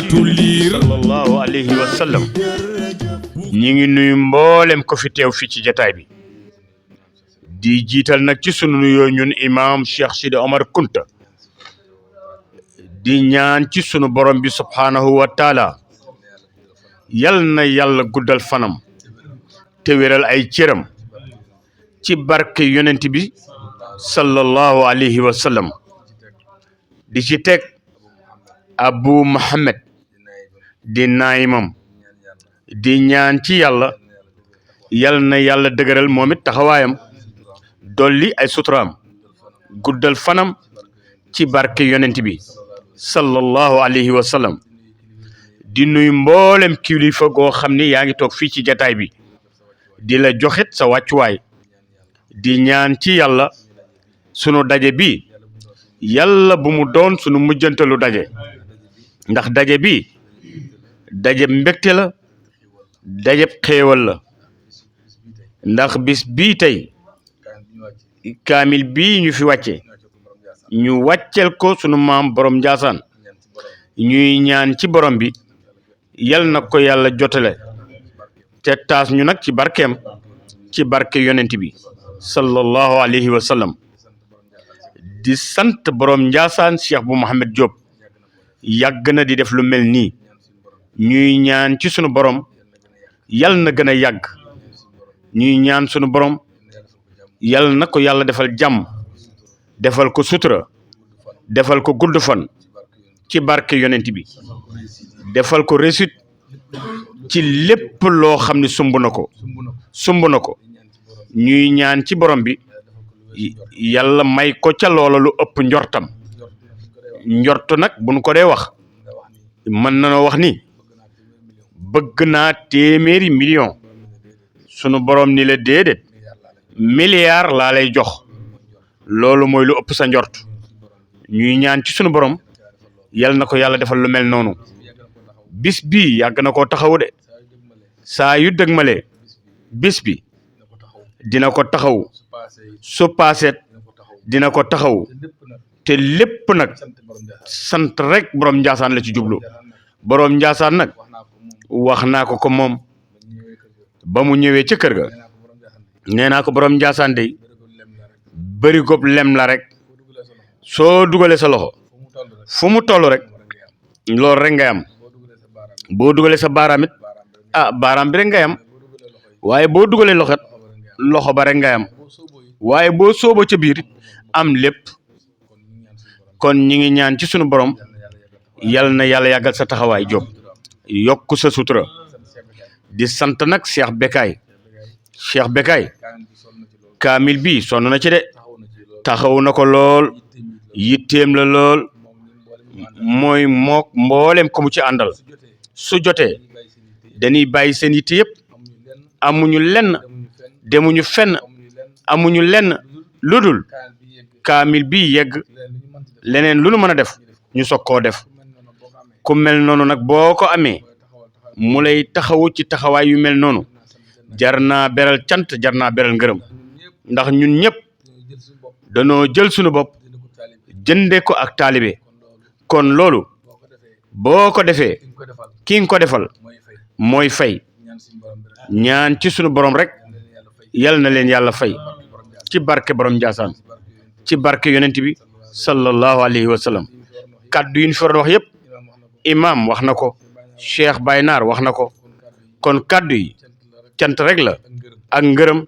matu liir sallallahu alayhi wa sallam ñi ngi nuyu mboolem ko fi teew fii ci jataay bi di jiital nag ci sunu nuyoo ñun imam Cheikh Sidi Omar Kunta di ñaan ci sunu borom bi subhanahu wa taala yal na yàlla guddal fanam te wéral ay cëram ci barke yonent bi sallallahu alayhi wa sallam di ci teg Abu Muhammad di naayimam di ñaan ci yàlla yal na yàlla dëgëral moom it taxawaayam dolli ay suturaam guddal fanam ci barke yonent bi sallallahu alayhi wa sallam di nuyu mboolem kilifa goo xam ni yaa ngi toog fii ci jataay bi di la joxit sa wàccuwaay di ñaan ci yàlla sunu daje bi yàlla bu mu doon sunu mujjantalu daje ndax daje bi daje mbégte la daje xéewal la ndax bis bii tey kaamil bii ñu fi wàcce ñu wàccel ko sunu maam borom Njaasaan ñuy ñaan ci borom bi yal na ko yàlla jotale te taas ñu nag ci barkeem ci barke yonent bi sallallahu alayhi wa sallam di sant borom Njaasaan Cheikh bu Mohamed Diop yàgg na di def lu mel nii ñuy ñaan ci sunu borom yal na gën a yàgg ñuy ñaan sunu borom yal na ko yàlla defal jàmm defal ko sutura defal ko gudd fan ci barke yonent bi defal ko réussite ci lépp loo xam ne sumb na ko ñuy ñaan ci borom bi yàlla may ko ca loola lu ëpp njortam njort nag buñ ko dee wax mën nañoo wax ni bëgg naa téeméeri million sunu borom ni la déedéet milliard laa lay jox loolu mooy lu ëpp sa njort ñuy ñaan ci sunu borom yal na ko yàlla defal lu mel noonu bis bi yàgg na koo taxaw de saa yu dëgmalee bis bi dina ko taxaw su paaseet dina ko taxaw te lépp nag sant rek borom Njaasaan la ci jublu borom Njaasaan nag wax naa ko moom ba mu ñëwee ca kër ga nee naa ko borom Njaasaan de bëri gob lem la rek soo dugalee sa loxo fu mu toll rek loolu rek ngay am boo dugalee sa baaraam it baaraam bi rek ngay am waaye boo dugalee loxo ba rek ngay am waaye boo soobo ca biir am lépp kon ñi ngi ñaan ci sunu borom yal na yàlla yàggal sa taxawaay Jóob yokk sa sutura di sant nag Cheikh Bekaay kaamil bi sonn na ci de taxaw na ko lool yitteem la lool mooy mook mboolem ko mu ci àndal su jotee dañuy bàyyi seen yitte yëpp amuñu lenn demuñu fenn amuñu lenn lu dul kaamil bi yegg leneen lu nu mën a def ñu soog koo def ku mel noonu nag boo ko amee mu lay taxawu ci taxawaay yu mel noonu jar naa beral cant jar naa beral ngërëm ndax ñun ñëpp danoo jël suñu bopp jënde ko ak taalibe kon loolu boo ko defee ki nga ko defal mooy fay ñaan ci sunu borom rek yal na leen yàlla fay ci barke borom Njaasaan ci barke yonent bi sallallahu alayhi wa sallam kaddu yi ñu fi waroon wax yëpp imam wax na ko Cheikh Baye Naar wax na ko kon kaddu yi cant rek la ak ngërëm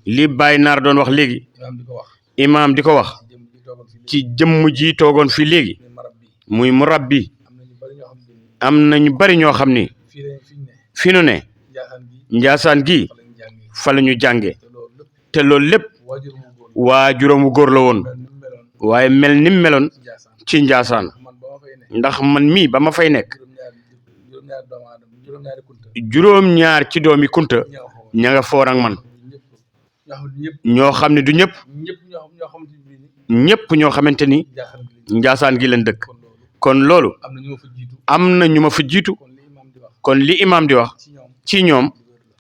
li Baye Naar doon wax léegi imam di ko wax ci jëmm ji toogoon fii léegi muy murabbi am na ñu bari ñoo xam ni fi nu ne Njaasaan gi fa la ñu jànge te loolu lépp waajuram wu góor la woon waaye mel ni meloon ci Njaasaan ndax man mii ba ma fay nekk juróom-ñaar ci doomi Kunta ña nga foor ak man ñoo xam ne du ñëpp ñoo xamante ni Njaasaan gi leen dëkk kon loolu am na ñu ma fa jiitu kon li imam di wax ci ñoom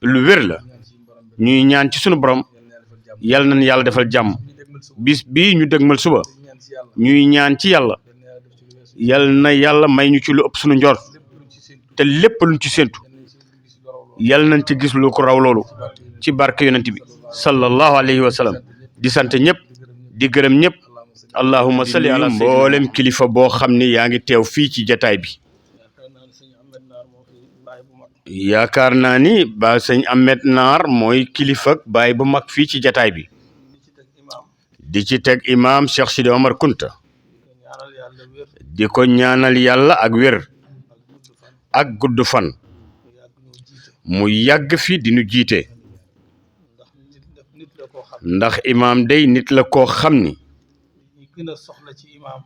lu wér la ñuy ñaan ci sunu borom yal nañu yàlla defal jàmm bis bii ñu dëgmal suba ñuy ñaan ci yàlla yal na yàlla may ñu ci lu ëpp suñu njort te lépp luñ ci séntu yal nañ ci gis lu ko raw loolu ci barke yonent bi sallallahu alayhi wa sallam di sant ñëpp di gërëm ñëpp allahumma salli ala mboolem kilifa boo xam ne yaa ngi teew fii ci jataay bi yaakaar naa ni ba sëñ Ahmed Naar mooy kilifa baay bu mag fii ci jataay bi di ci teg imaam Cheikh Sidi Omar Kunta di ko ñaanal yàlla ak wér ak gudd fan mu yàgg fi di nu jiite ndax imaam day nit la koo xam ni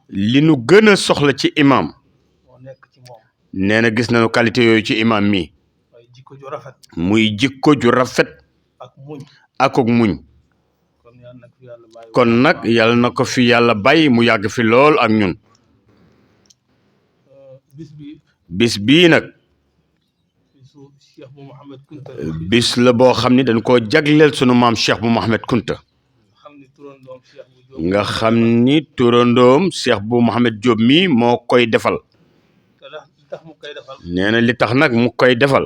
li nu gën a soxla ci imaam nee na gis nañu qualité yooyu ci imaam mi muy jikko ju rafet ak muñ kon nag yàlla na ko fi yàlla bàyyi mu yàgg fi lool ak ñun bis bii nag bis la boo xam ni dañ koo jagleel sunu maam Cheikh bu Mouhamed Kunta nga xam ni turandoom Cheikh bu Mouhamed Diop mi moo koy defal nee na li tax nag mu koy defal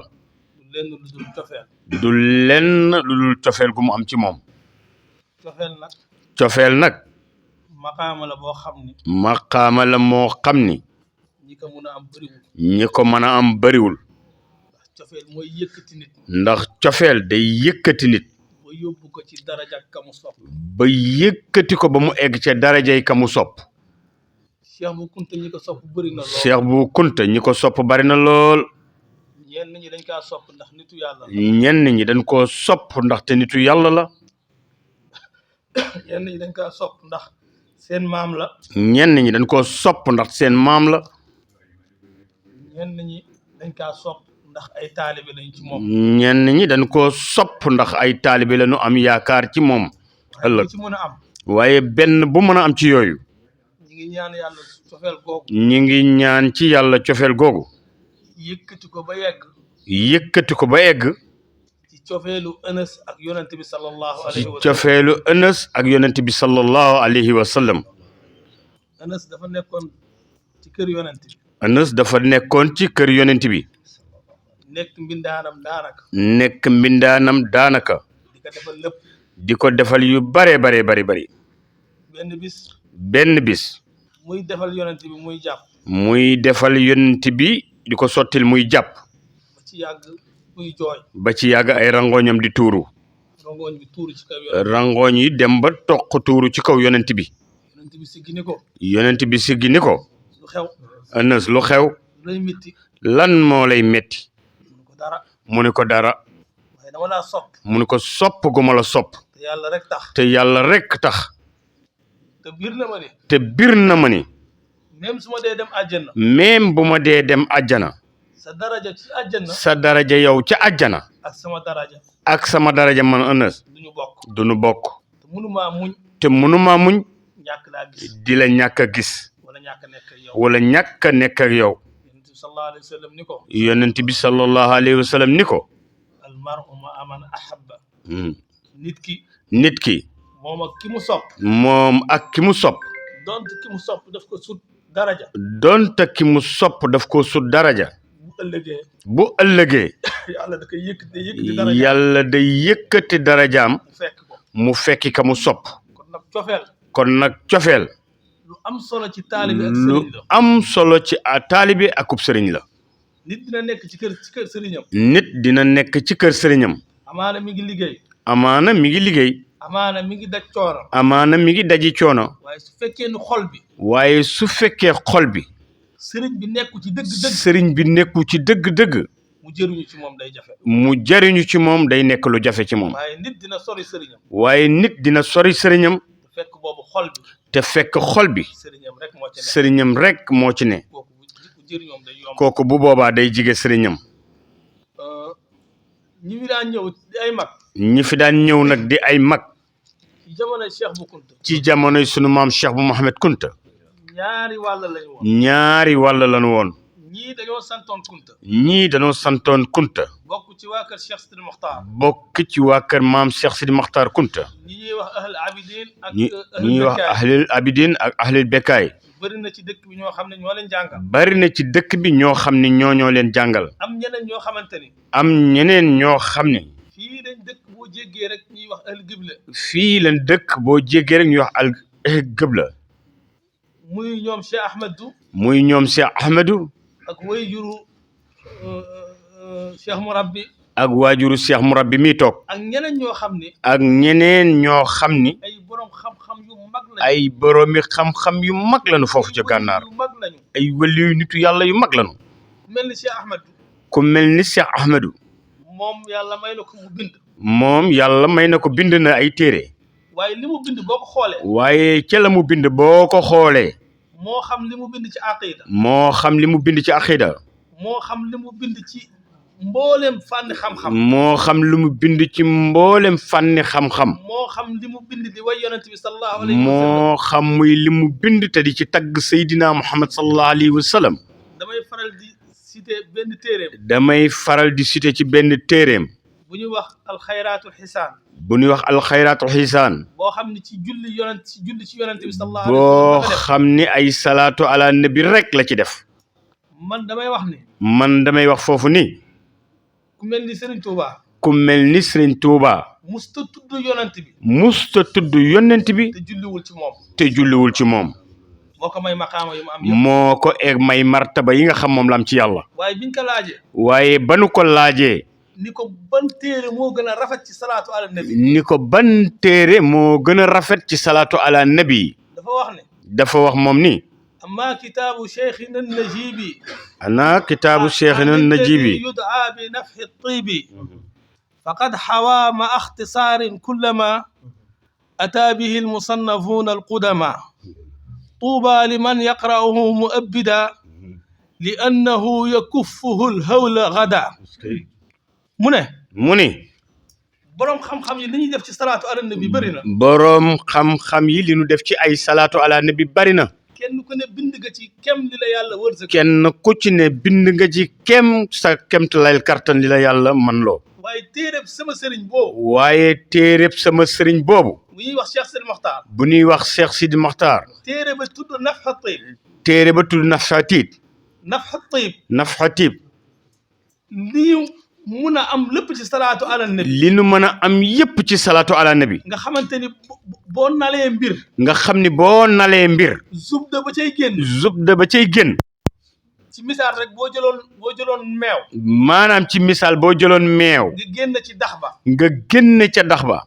du lenn lu dul cofeel gu mu am ci moom cofeel nag maqaama la moo xam ni ñi ko mën a am bëriwul ndax cofeel day yëkkati nit ba yëkkati ko ba mu egg ca darajay ka mu sopp Cheikh bu Kunta ñi ko sopp bari na lool ñenn ñi dañ kaa sopp ndax nitu yàlla la ñenn ñi dañ koo sopp ndax te nitu yàlla la ñenn ñi dañ kaa sopp ndax seen maam la ñenn ñi dañ koo sopp ndax seen maam la ñenn ñi dañ kaa sopp ndax ay taalibe lañ ci moom ñenn ñi dañ koo sopp ndax ay taalibe la ñu am yaakaar ci moom ëllëg ci mën a am waaye benn bu mën a am ci yooyu ñi ngi ñaan yàlla cofeel googu ñi ngi ñaan ci yàlla cofeel googu yëkkati ko ba egg ci cofeelu Anas ak yonent bi sallallahu alayhi wa sallam ci cofeelu Anas ak yonent bi sallallahu alayhi wa sallam Anas dafa nekkoon ci kër yonent bi Anas dafa nekkoon ci kër yonent bi nekk mbindaanam daanaka di ko defal lépp di ko defal yu bare bari benn bis muy defal yonent bi muy jàpp muy defal yonent bi di ko sottil muy jàpp ba ci yàgg muy jooy ba ci yàgg ay rangoñam di tuuru rangoñ bi tuuru ci kaw rangoñ yi dem ba toq tuuru ci kaw yonent bi yonent bi siggi ni ko lu xew Anas lu xew lan moo lay metti mu ne ko dara mu ne ko sopp gu ma la sopp te yàlla rek tax te bir na ma ni même su ma dee dem àjjana même bu ma dee dem àjjana sa daraja ci àjjana sa daraja yow ca àjjana ak sama daraja man Anas duñu bokk te mënumaa muñ di la ñàkk a gis wala ñàkk a nekk ak yow yonent bi sallallahu alayhi wa sallam ni ko nit ki moom ak ki mu sopp donte ki mu sopp daf ko sut daraja bu ëllëgee yàlla day yëkkati darajaam mu fekki ka mu sopp kon nag cofeel lu am solo ci taalibe ak sëriñ la lu am solo ci taalibe akub sëriñ la nit dina nekk ci kër sëriñam nit dina nekk ci kër sëriñam amaana mi ngi liggéey amaana mi ngi daj coono amaana mi ngi daji coono waaye su fekkee xol bi sëriñ bi nekku ci dëgg-dëgg mu jëriñu ci moom day nekk lu jafe ci moom waaye nit dina sori sëriñam te fekk xol bi sëriñam rek moo ci ne kooku bu boobaa day jige sëriñam ñi fi daan ñëw nag di ay mag ci jamonoy sunu maam Cheikh bu Mouhamed Kunta ñaari wàll lañu woon ñii dañoo santoon Kunta bokk ci waa kër Cheikh Sidi Mokhtar bokk ci waa kër maam Cheikh Sidi Mokhtar Kunta ñi ñuy wax ahlul abidin ak ahlul bekaay bari na ci dëkk bi ñoo xam ne ñoo leen jàngal. bari na ci dëkk bi ñoo xam ne ñoo leen jàngal. am ñeneen ñoo xamante ni. am ñeneen ñoo xam ne. fii lañ dëkk boo jéggee rek ñuy wax al gibla. fii lañ dëkk boo jéggee rek ñuy wax al gibla. muy ñoom Cheikh Ahmadou. muy ñoom Cheikh Ahmadou. ak wayjuru Cheikh Murabbi. ak waajuru Cheikh Murabbi mi toog. ak ñeneen ñoo xam ni. ak ñeneen ñoo xam ni. ay borom xam-xam yu mag lañu. ay boroomi xam-xam yu mag lañu foofu ca gànnaar. yu mag lañu. ay waliyu nitu yàlla yu mag lañu. mel ni Cheikh Ahmadou. ku mel ni Cheikh Ahmadou. moom yàlla may na ko mu bind. moom yàlla may na ko bind na ay téere. waaye li mu bind boo ko xoolee. waaye ca la mu bind boo ko xoolee. moo xam li mu bind ci aqida. moo xam li mu bind ci aqida. moo xam li mu bind ci mboolem fànni xam-xam. moo xam lu mu bind ci mboolem fànni xam-xam. moo xam li mu bind di way yonent bi sallallahu alayhi wa sallam. moo xam muy li mu bind te di ci tagg Seydina Muhammad sallallahu alayhi wa sallam. damay faral di cité benn téeréem. damay faral di cité ci benn téeréem. bu ñuy wax alxayraatul xisaan. bu ñuy wax alxayraatul xisaan. boo xam ni ci julli ci yonent bi sallallahu alayhi wa sallam. boo xam ni ay salaatu ala nabi rek la ci def. man damay wax ni. man damay wax foofu ni. ku mel ni Serigne Touba. ku mel ni Serigne Touba. musta tudd yonent bi. musta tudd yonent bi. te julliwul ci moom. te julliwul ci moom. moo ko may maqaama yu mu am yëpp. moo ko may martaba yi nga xam moom la am ci yàlla. waaye biñ ko laajee. waaye ba nu ko laajee. ni ko ban téere moo gën a rafet ci salaatu ala nabi. ni ko ban téere moo gën a rafet ci salaatu ala nabi. dafa wax ne. dafa wax moom ni. amma kitaabu cheikhina najibi. ana kitaabu cheikhina najibi. yudaa bi nafxi tibi. faqad xawaa ma ixtisaarin kullama ataa bihi almusannafuuna alqudama. tuuba liman yaqra'uhu mu'abbida li annahu yakuffuhu alhawla gada. mu ne boroom xam-xam yi li ñuy def ci salaatu ala nabi bëri na. boroom xam-xam yi li ñu def ci ay salaatu ala nabi bëri na. kenn ku ne bind nga ci kem li la yàlla wërsëg. kenn ku ci ne bind nga ci kem sa kemtalaay kartan li la yàlla man loo. waaye téereb sama sëriñ boobu. waaye téereb sama sëriñ boobu. bu ñuy wax Cheikh Sidi Mokhtar. bu ñuy wax Cheikh Sidi Mokhtar. téere ba tudd Nafxa Tiib. téere ba tudd Nafxa Tiib. Nafxa Tiib. Nafxa Tiib. li mun a am lépp ci salaatu ala nabi. li nu mën a am yépp ci salaatu ala nabi. nga xamante ni boo nalee mbir. nga xam ni boo nalee mbir. zubda ba cay génn. zubda ba cay génn. ci misaal rek boo jëloon meew. maanaam ci misaal boo jëloon meew. nga génn ci dax ba. nga génn ca dax ba.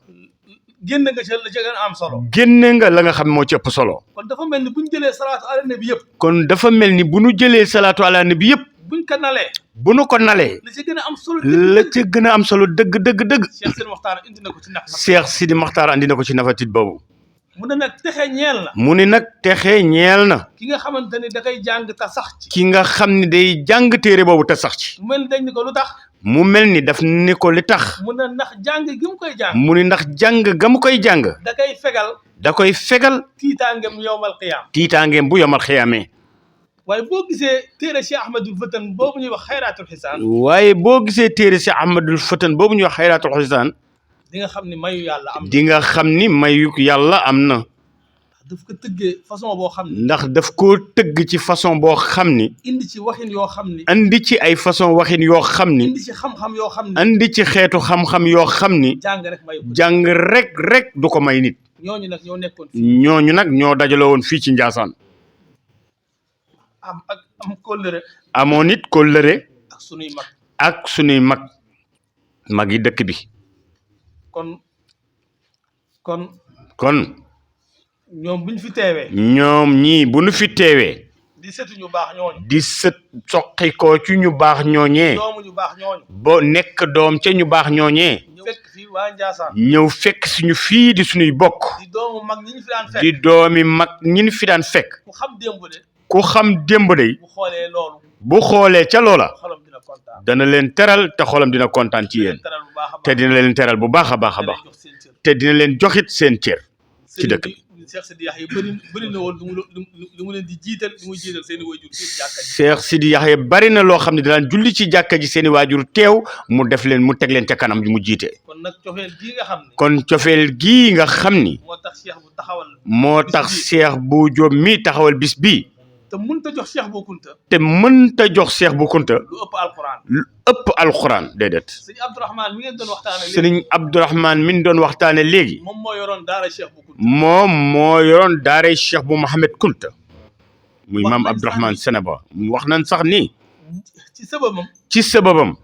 génn nga ca la ca gën a am solo. génn nga la nga xam moo ci ëpp solo. kon dafa mel ni bu ñu jëlee salaatu ala nabi yëpp. kon dafa mel ni bu nu jëlee salaatu ala nabi yëpp. buñ ko nalee. bu nu ko nalee. la ca gën a am solo. la ca gën a am solo dëgg dëgg dëgg. Cheikh Sidi Mokhtar indi na ko ci Nafxa. Cheikh Sidi Mokhtar andi na ko ci nafatit boobu. mu ne nag texe ñeel na. mu ne nag texe ñeel na. ki nga xamante ni da koy jàng te sax ci. ki nga xam ne day jàng téere boobu te sax ci. mu mel ni dañ ni ko lu tax. mu mel ni daf ni ko li tax. mu ne ndax jàng gi mu koy jàng. mu ni ndax jàng ga mu koy jàng. da koy fegal. da koy fegal. tiitaangeem yowmal qiyaam. tiitaangeem bu yomal xiyaamee. waaye boo gisee téere Cheikh Ahmadul Fatan boobu ñuy wax xayraatul xisaan. waaye boo gisee téere Cheikh Ahmadul Fatan boobu ñuy wax xayraatul xisaan. di nga xam ni mayu yàlla am na. di nga xam ni mayu yàlla am na. daf ko tëggee façon boo xam ni. ndax daf koo tëgg ci façon boo xam ni. indi ci waxin yoo xam ni. andi ci ay façon waxin yoo xam ni. indi ci xam-xam yoo xam ni. andi ci xeetu xam-xam yoo xam ni. jàng rek mayu ko. jàng rek du ko may nit. ñooñu nag ñoo nekkoon fii. ñooñu nag ñoo dajaloo woon fii ci Njaasaan. am kóllëre. amoon nit kóllëre. ak sunuy mag. ak sunuy mag. mag yi dëkk bi. kon. ñoom bu ñu fi teewee. ñoom ñii bu ñu fi teewee. di sët ñu baax ñooñu. di sët soqi ko ci ñu baax ñooñee. doomu ñu baax ñooñu. boo nekk doom ca ñu baax ñooñee. ñëw fekk fii waa Njaasaan. ñëw fekk suñu fii di suñuy bokk. di doomu mag ñi ñu fi daan fekk. di doomi mag ñi ñu fi daan fekk. ku xam démb de. ku xam démb de. bu xoolee loolu. bu xoolee ca loola. xolam dina kontaan. dana leen teral te xolam dina kontaan ci yéen. te dina leen teral bu baax a baax a baax. te dina leen joxit seen cër. ci dëkk bi Cheikh Sidi Yaxya bëri na woon lu mu leen di jiital lu muy jiital seen i waajur ci jàkka ji. Cheikh Sidi Yaxya bari na loo xam ne daan julli ci jàkka ji seen i waajur teew mu def leen mu teg leen ca kanam mu jiite. kon nag cofeel gii nga xam ne. kon cofeel gii nga xam ni. moo tax Cheikh bu taxawal. moo tax Cheikh bu Jóob mi taxawal bis bii. te mënta jox Cheikh bu Kunta. te mënta jox Cheikh bu Kunta. lu ëpp alxuraan. lu ëpp alxuraan déedéet. sëñ Abdourahmane mi ngeen doon waxtaane léegi. sëñ Abdourahmane mi ñu doon waxtaane léegi. moom moo yoroon daara Cheikh bu Kunta. moom moo yoroon daara Cheikh bu Mohamed Kunta. muy maam Abdourahmane Seneba wax nañ sax ni. ci sababam.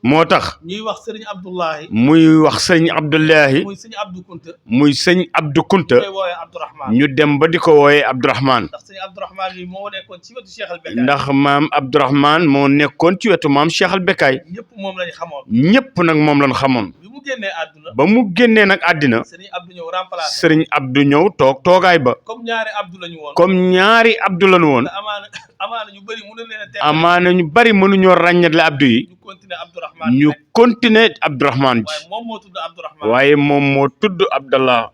moo tax ñuy wax sëriñ Abdullahi. muy wax sëriñ Abdullahi. muy sëñ Abdou Kunta. muy sëñ Abdou Kunta. ñu dem ba di ko wooyee Abdourahmane. ndax sëñ Abdourahmane bi moo nekkoon ci wetu Cheikh al Bekkaay. ndax maam Abdourahmane moo nekkoon ci wetu maam Cheikh al Bekkaay. ñëpp moom lañ xamoon. ñëpp nag moom lañ xamoon. bi mu génnee àdduna. ba mu génnee nag àddina. sëriñ Abdou ñëw remplacé. sëriñ Abdou ñëw toog toogaay ba. comme ñaari Abdou lañu woon. comme ñaari Abdou lañu woon. amaana ñu bëri mënu leen a. amaana ñu bëri mënuñoo ràññatle Abdou yi. ñu continuer Abdourahmane. waaye moom moo tudd Abdallah.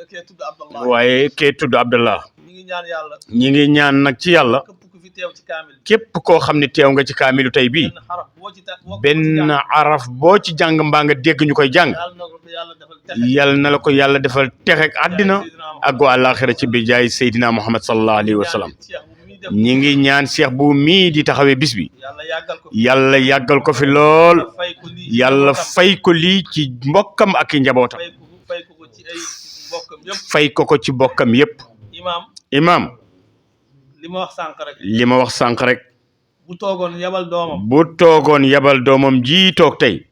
kee tudd Abdallah. waaye kee tudd Abdallah. ñi ngi ñaan yàlla. ñi ngi ñaan nag ci yàlla. képp koo xam ne teew nga ci kaamilu tey bii. benn araf boo ci jàng mbaa nga dégg ñu koy jàng. yal na la ko yàlla defal texek àddina ak wa àllaaxira ci bi jaay Seydina Muhammad sallallahu alayhi wa sallam. ñi ngi ñaan Cheikh bu mii di taxawee bis bi. yàlla yàggal ko fi lool. yàlla fay ko lii ci mbokkam ak i njabootam. fay ko ci bokkam yépp. imaam. li ma wax sànq rek. bu toogoon yabal doomam ji toog tey.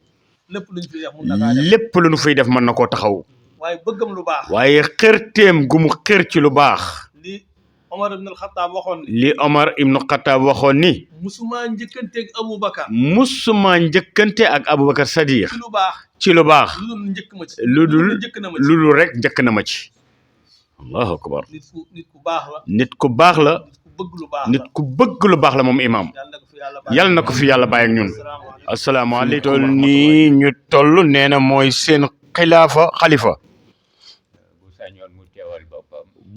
lépp lu ñu fiy def mën na koo taxaw. waaye bëggam lu baax. waaye xërteem gu mu xër ci lu baax. li Omar ibn Khattab waxoon ni. li Omar ibn Khattab waxoon ni. musuma njëkkante ak Aboubacar. musuma njëkkante ak Aboubacar Sadiq. ci lu baax. ci lu baax. lu dul rek njëkk na ma ci. allahu akbar. nit ku baax la. nit ku baax la. nit ku bëgg lu baax la moom imaam. yàlla na ko fi yàlla bàyyi ak ñun. asalaamaaleykum. toll nii ñu toll nee na mooy seen xalifa.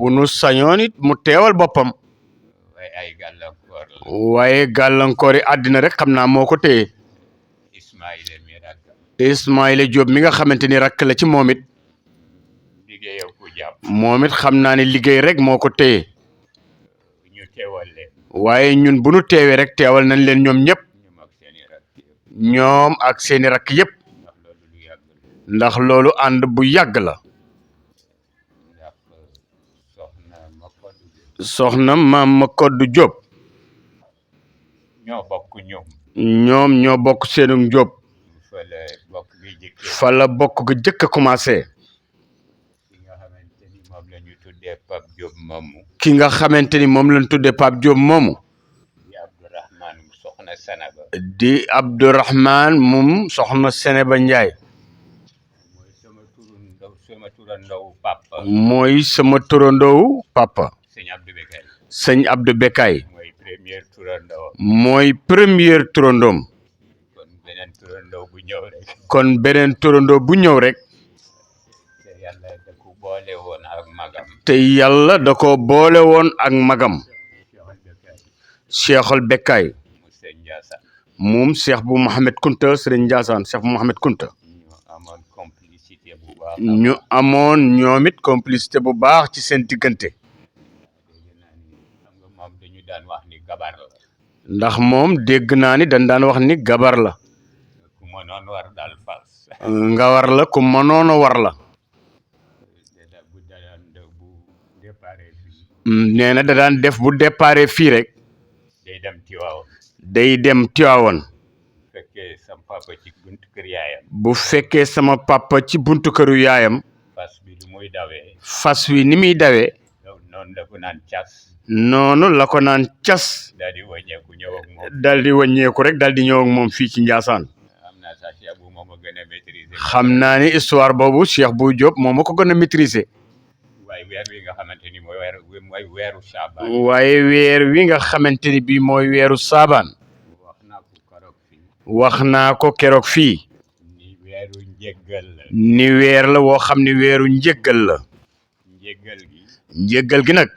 bu nu sañoon it mu teewal boppam. waaye gàllankoor yi àddina rek xam naa moo ko téye. Ismaïla Diop mi nga xamante ni rakk la ci moom it. moom it xam naa ne liggéey rek moo ko téye. waaye ñun bu nu teewee rek teewal nañ leen ñoom ñëpp. ñoom ak seeni rakk yëpp. ndax loolu ànd bu yàgg la. soxna maam Makoddu Diop. ñoom ñoo bokk seenu Diop. fa la bokk ga jëkk a commencé. ki nga xamante ni moom lañ tuddee Pape Diop moomu. di Abdourahmane moom soxna Seneba Ndiaye. mooy sama turandoowu papa. sëñ Abdou Bekkaay. mooy première turandoom. kon beneen turandoo bu ñëw rek. te yàlla da ko boole woon ak magam. Cheikhul Bekkaay. moom Cheikh bu Mohamed Kunta Sëriñ Ndiassane Cheikh bu Mohamed Kunta. ñu amoon ñoom it complicité bu baax ci seen diggante. ndax moom dégg naa ni dañ daan wax ni gabar la. nga war la ku mënoon a war la. nee na da daan def bu déparé fii rek. day dem Tiwaawan. bu fekkee sama papa ci buntu këru yaayam. fas wi ni muy dawee. noonu la ko naan cas. daal di wàññeeku rek daal di ñëw ak moom fii ci Ndiassane. xam naa ni histoire boobu Cheikh bu Diop moom ma ko gën a maîtriser. waaye weer wi nga xamante ni mooy weeru saabaan. wax naa ko keroog fii. ni weer la woo xam ne weeru njëggal la. njéggal gi nag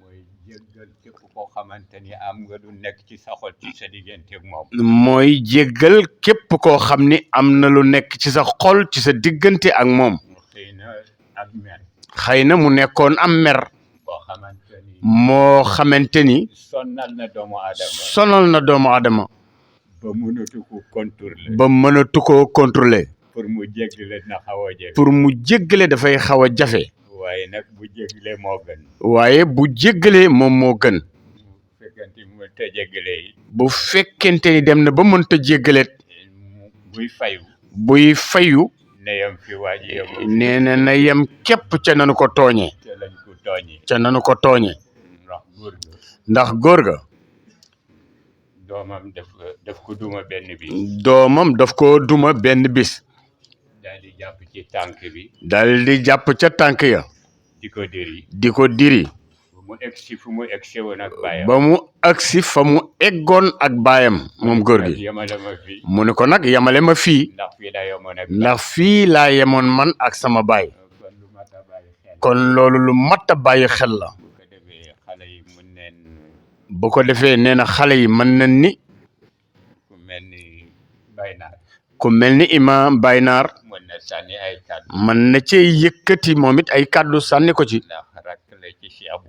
mooy jéggal képp koo xamante ni am nga lu nekk ci sa xol ci sa diggante ak moom. mooy jéggal képp koo xam ni am na lu nekk ci sa xol ci sa diggante ak moom. xëy na ak mer. xëy na mu nekkoon am mer. boo xamante ni. moo xamante ni. sonal na doomu aadama. sonal na doomu aadama. ba mënatu ko contrôler. ba mënatu ko contrôler. pour mu jéggale na xaw a jafe. pour mu jéggale dafay xaw a jafe. waaye nag bu jéggalee moo gën. waaye bu jéggalee moom moo gën. bu fekkente ni dem na ba mënta jéggaleet. buy fayu. nee na yem képp ca nanu ko tooñee. ca nanu ko tooñee. ndax góor ga. doomam daf ko duma benn bis. doomam daf ko duma benn bis. daal di jàpp ci tànk bi. daal di jàpp ca tànk ya. di ko diri. di ko diri. mu egsi fu mu egsi woon ak baayam. ba mu agsi fa mu eggoon ak baayam moom góor gi. mu ne ko nag yamale ma fii. ndax fii laa yemoon man ak sama baay. kon loolu lu mat a bàyyi xel la. bu ko defee nee na xale yi mën nañ ni. ku mel ni imaam Baynaar. mën na cee yëkkati moom it ay kàddu sànni ko ci.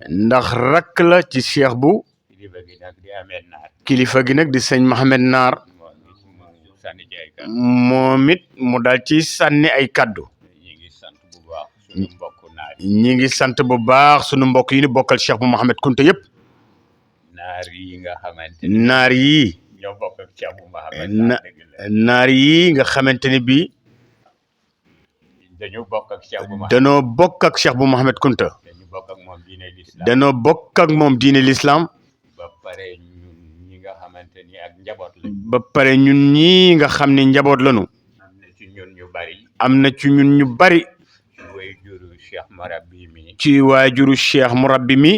ndax rakk la ci cheikh bu. kilifa gi nag di sëñ Mohamed Naar. moom it mu daal ci sànni ay kàddu. ñi ngi sant bu baax sunu mbokk yi ni bokkal cheikh bu Mohamed Kunta yëpp. naar yi. ñoo bokk ak cheikh bu Mohamed. naar yi nga xamante ni bii. dañoo bokk ak cheikh bu Mohamed. danoo bokk ak cheikh bu Mohamed Kunta. bokk ak moom diine l'islam. danoo bokk ak moom diine l'islam. ba pare ñun ñi nga xamante ni ak njaboot lañu. ba pare ñun ñii nga xam ne njaboot lañu. am na ci ñun ñu bari. am na ci ñun ñu bari. ci waajuru cheikh murabbi mi. ci waajuru cheikh murabbi mi.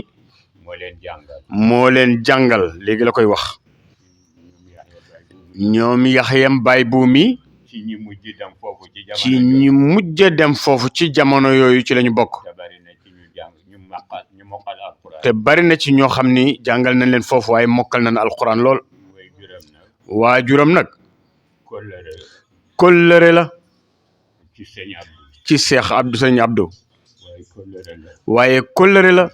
moo leen jàngal. moo leen jàngal léegi la koy wax. ñoom Yaxyam Baay bu mi. ci ñi mujj dem foofu ci jamono. ci ñi mujj dem foofu ci jamono yooyu ci lañu bokk. te bari na ci ñoo xam ni jàngal nañ leen foofu waaye mokkal nañ alquran lool. waajuram nag. kóllëre la. ci Cheikh Abdou Sëñ Abdou. waaye kóllëre la.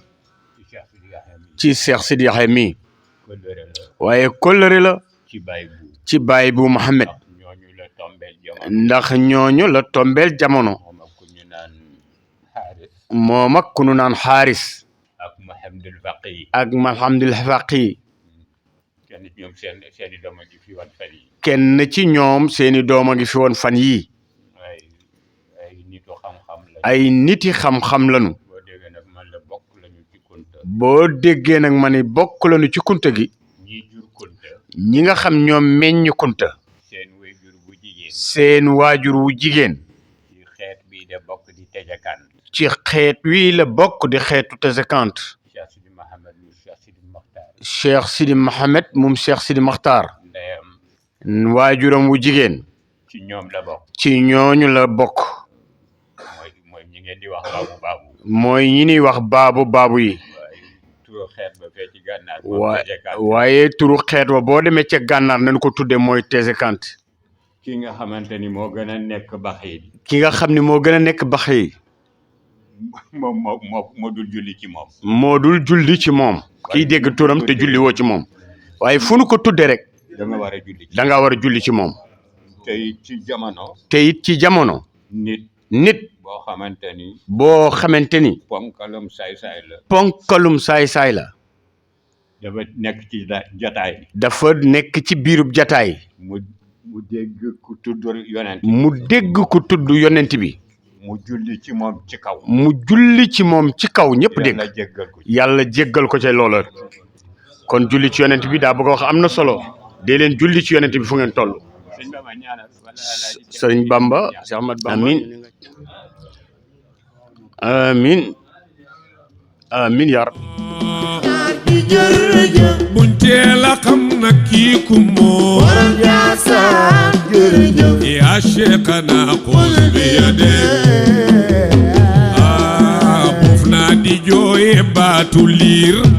ci Cheikh Sidi Yaxya mi. waaye kóllëre la. ci Baay bu Mohamed. ndax ñooñu la tombeel jamono. moom ak ku nu naan xaaris. ak Mahamdul Faqi. kenn ci ñoom seeni doom a ngi fi woon fan yii. ay niti xam-xam lañu. boo déggee nag ma ni bokk lañu ci kunta gi. ñi nga xam ñoom meññ kunta. seen waajur wu jigéen. ci xeet wi la bokk di xeetu Tezekant. Cheikh Sidi Mohamed moom Cheikh Sidi Makhtar. waajuram wu jigéen. ci ñoom la bokk. ci ñooñu la bokk. mooy ñi ngeen di wax baabu baabu. mooy ñi ñuy wax baabu baabu yi. turu xeet ba fee ci gànnaar. waaye turu xeet wa boo demee ca gànnaar nañu ko tuddee mooy Tezekant. ki nga xamante ni moo gën a nekk baxi. ki nga xam ne moo gën a nekk baxi. moo dul julli ci moom. moo dul julli ci moom. kiy dégg turam te julli woo ci moom. waaye fu nu ko tuddee rek. da nga war a julli. da nga war a julli ci moom. te it ci jamono. te it ci jamono. nit. boo xamante ni. ponkalum saay-saay la. ponkalum saay-saay la. dafa nekk ci jataay. dafa nekk ci biirub jataay. mu dégg ku tudd yonent. mu dégg ku tudd yonent bi. mu julli ci moom ci kaw. mu julli ci moom ci kaw ñëpp dégg. yàlla jéggal ko ca loola. kon julli ci yonent bi daa bëgg a wax am na solo. dee leen julli ci yonent bi fu ngeen toll. sëriñ Bamba Cheikh Ahmad Bamba amin amin yaa rabbi. buñ teel a xam na kii ku moo. yaa Cheikhana xul bi yade. buuf naa liir